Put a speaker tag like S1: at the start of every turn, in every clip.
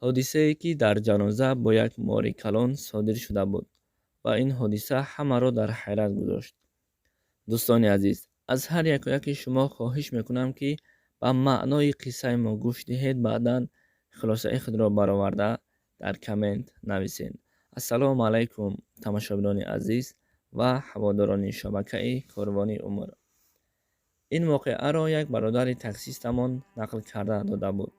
S1: Ҳодисае, ки дар ҷаноза бо як мори калон содир шуда буд ва ин ҳодиса ҳамаро дар ҳайрат гузошт. Дӯстони азиз, аз ҳар якояки шумо хоҳиш мекунам, ки ба маънои қиссаи мо гӯш диҳед, баъдан хулосаи худро бароварда дар коммент нависед. Ассалому алайкум, тамошобинони азиз ва ҳаводорони шабакаи Корвони умр. Ин воқеаро як бародари таксистамон нақл карда дода буд.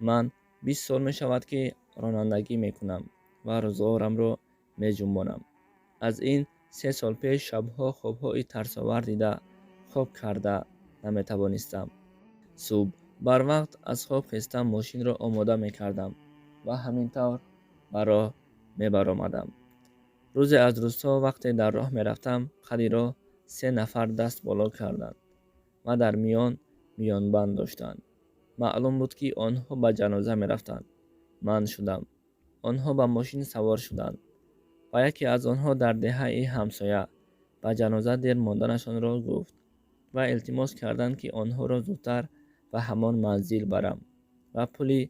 S1: Ман 20 сол мешавад, ки ронандагӣ мекунам ва рӯзғорамро меҷунбонам. Аз ин 3 сол пеш шабҳо хобҳои тарсовар дида, хоб карда наметавонистам. Субҳ барвақт аз хоб хеста, мошинро омода мекардам ва ҳамин тавр ба роҳ мебаромадам. Рӯзе аз рӯзҳо, вақте дар роҳ мерафтам, қади роҳ се нафар даст боло карданд ва дар миён миёнбанд доштанд. Маълум буд, ки онҳо ба ҷаноза мерафтанд. Ман шудам. Онҳо ба мошин савор шуданд ва яке аз онҳо дар деҳаи ҳамсоя ба ҷаноза дер монданашонро гуфт ва илтимос карданд, ки онҳоро зудтар ба ҳамон манзил барам ва пули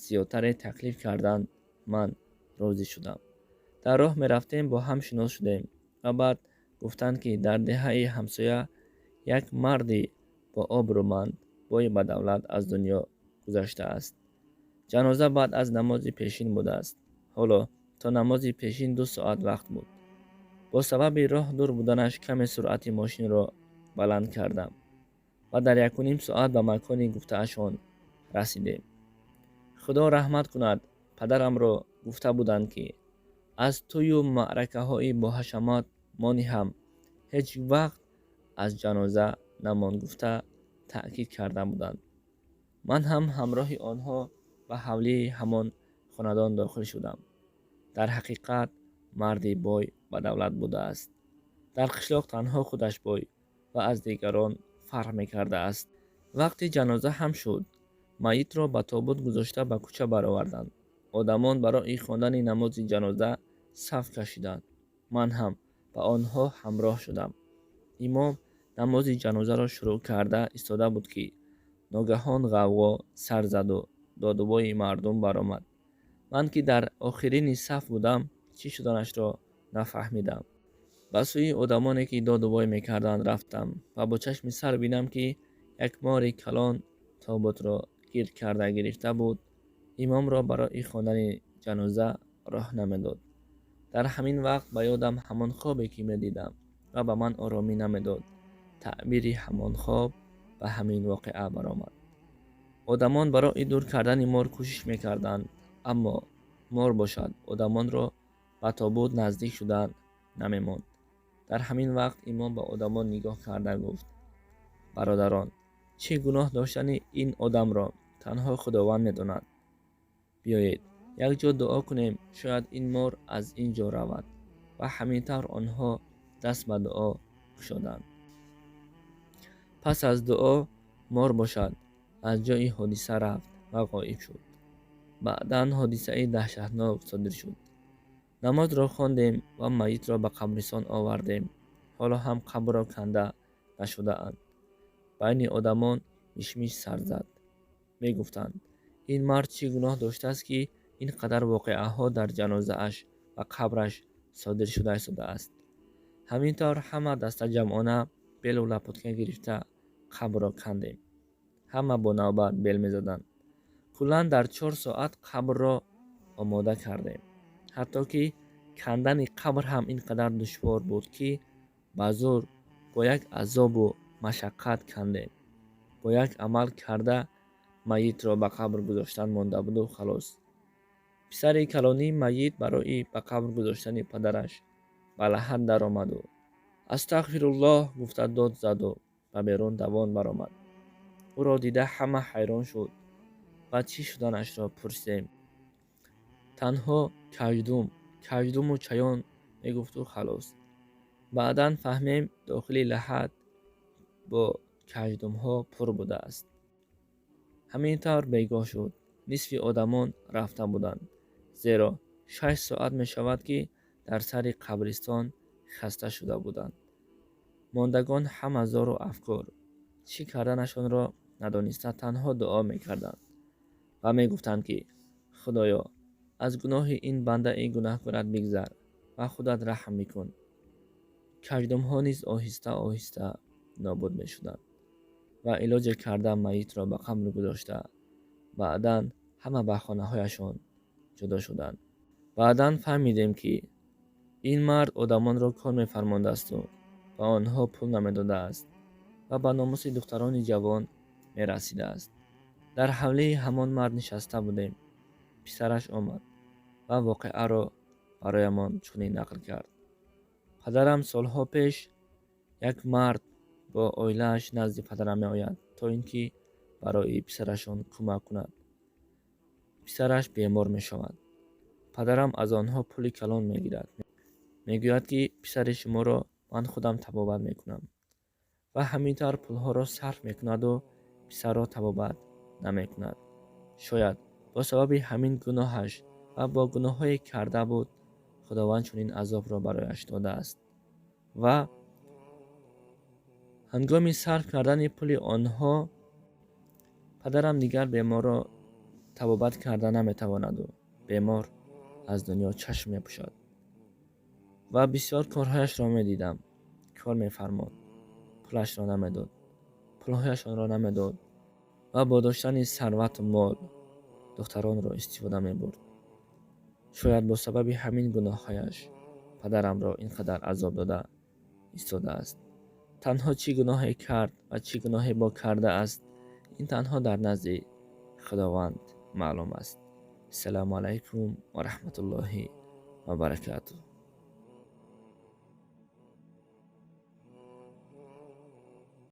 S1: зиёдтаре таклиф карданд. Ман розӣ шудам. Дар роҳ мерафтем, бо ҳам шинос шудем ва баъд гуфтанд, ки дар деҳаи ҳамсоя як марди бо обрӯманд, бои ба давлат аз дунё гузаштааст. Ҷаноза баъд аз намози пешин будааст. Ҳоло то намози пешин 2 соат вақт буд. Бо сабаби роҳ дур буданаш каме суръати мошинро баланд кардам ва дар 1,5 соат ба макони гуфтаашон расидем. Худо раҳмат кунад падарамро, гуфта буданд, ки аз тӯю маъракаҳои боҳашамат мони ҳам ҳеҷ вақт аз ҷаноза намон, гуфта таъкид карда буданд. Ман ҳам ҳамроҳи онҳо ба ҳавлии ҳамон хонадон дохил шудам. Дар ҳақиқат марди бой ба давлат будааст. Дар қишлоқ танҳо худаш бой ва аз дигарон фарқ мекардааст. Вақти ҷаноза ҳам шуд. Майитро ба тобут гузошта, ба кӯча бароварданд. Одамон барои хондани намози ҷаноза саф кашиданд. Ман ҳам ба онҳо ҳамроҳ шудам. Имом намози ҷанозаро шурӯъ карда истода буд, ки ногаҳон ғавғо сар заду додувои мардум баромад. Ман, ки дар охирини саф будам, чӣ шуданашро нафаҳмидам. Ба сӯи одамоне, ки додувой мекарданд, рафтам ва бо чашми сар бинам, ки як мори калон тобутро гирд карда гирифта буд, имомро барои хондани ҷаноза роҳ намедод. Дар ҳамин вақт ба ёдам ҳамон хобе, ки медидам ва ба ман оромӣ намедод, таъбири ҳамон хоб ба ҳамин воқеа баромад. Одамон барои дур кардани мор кӯшиш мекарданд, аммо мор бошад одамонро ба тобут наздик шудан намемонд. Дар ҳамин вақт имом ба одамон нигоҳ карда гуфт: «Бародарон, чӣ гуноҳ доштани ин одамро танҳо Худованд медонад. Биёед, якҷо дуо кунем, шояд ин мор аз ин ҷо равад». Ва ҳамин тавр онҳо даст ба дуо кушоданд. Пас аз дуо мор бошад аз ҷои ҳодиса рафт ва ғоиб шуд. Баъдан ҳодисаи даҳшатнок содир шуд. Намозро хондем ва майитро ба қабристон овардем. Ҳоло ҳам қабрро канда нашудаанд. Байни одамон мишмиш сар зад. Мегуфтанд, ин мард чӣ гуноҳ доштааст, ки ин қадар воқеаҳо дар ҷанозааш ва қабраш содир шуда истодааст. Ҳамин тавр ҳама дастаҷамъона белу лопатка гирифта қабрро кандем. Ҳама бо навбат бел мезаданд. Куллан дар 4 соат қабрро омода кардем. Ҳатто ки кандани қабр ҳам ин қадар душвор буд, ки ба зӯр, бо як азобу машаққат кандем. Бо як амал карда майитро ба қабр гузоштан монда буду халос. Писари калонии майит барои ба қабр гузоштани падараш ба лаҳад даромаду «Астағфируллоҳ» гуфта дод заду ба берун давон баромад. Ӯро дида, ҳама ҳайрон шуд ва чӣ шуданашро пурсидем. Танҳо «Каждум, каждуму чаён» мегуфту халос. Баъдан фаҳмем, дохили лаҳад бо каждумҳо пур будааст. Ҳамин тавр бегоҳ шуд. Нисфи одамон рафта буданд, зеро 6 соат мешавад, ки дар сари қабристон хаста шуда буданд. Мондагон ҳама зору афкор, чӣ карданашонро надониста, танҳо дуо мекарданд ва мегуфтанд, ки Худоё, аз гуноҳи ин бандаи гунаҳкорат бигзар ва худат раҳм бикун. Каждумҳо низ оҳиста оҳиста нобуд мешуданд ва илоҷе карда майитро ба қабр гузошта, баъдан ҳама ба хонаҳояшон ҷудо шуданд. Баъдан фаҳмидем, ки ин мард одамонро кор мефармондасту ба онҳо пул намедодааст ва ба номуси духтарони ҷавон мерасидааст. Дар ҳавлии ҳамон мард нишаста будем. Писараш омад ва воқеаро бароямон чунин нақл кард: падарам солҳо пеш як мард бо оилааш назди падарам меояд, то ин ки барои писарашон кӯмак кунад. Писараш бемор мешавад. Падарам аз онҳо пули калон мегирад, мегӯяд, ки писари шуморо ман худам табобат мекунам, ва ҳамин тавр пулҳоро сарф мекунаду писарро табобат намекунад. Шояд бо сабаби ҳамин гуноҳаш ва бо гуноҳҳое карда буд, Худованд чунин азобро барояш додааст. Ва ҳангоми сарф кардани пули онҳо падарам дигар беморро табобат карда наметавонаду бемор аз дунё чашм мепӯшад. Ва бисёр корҳояшро медидам. Кор мефармод, пулашро намедод, пулҳояшонро намедод ва бо доштани сарвату мол духтаронро истифода мебурд. Шояд бо сабаби ҳамин гуноҳҳояш падарамро ин қадар азоб дода истодааст. Танҳо чӣ гуноҳе кард ва чӣ гуноҳе бо кардааст, ин танҳо дар назди Худованд маълум аст. Ассалому алайкум ва раҳматуллоҳи ва баракатуҳ.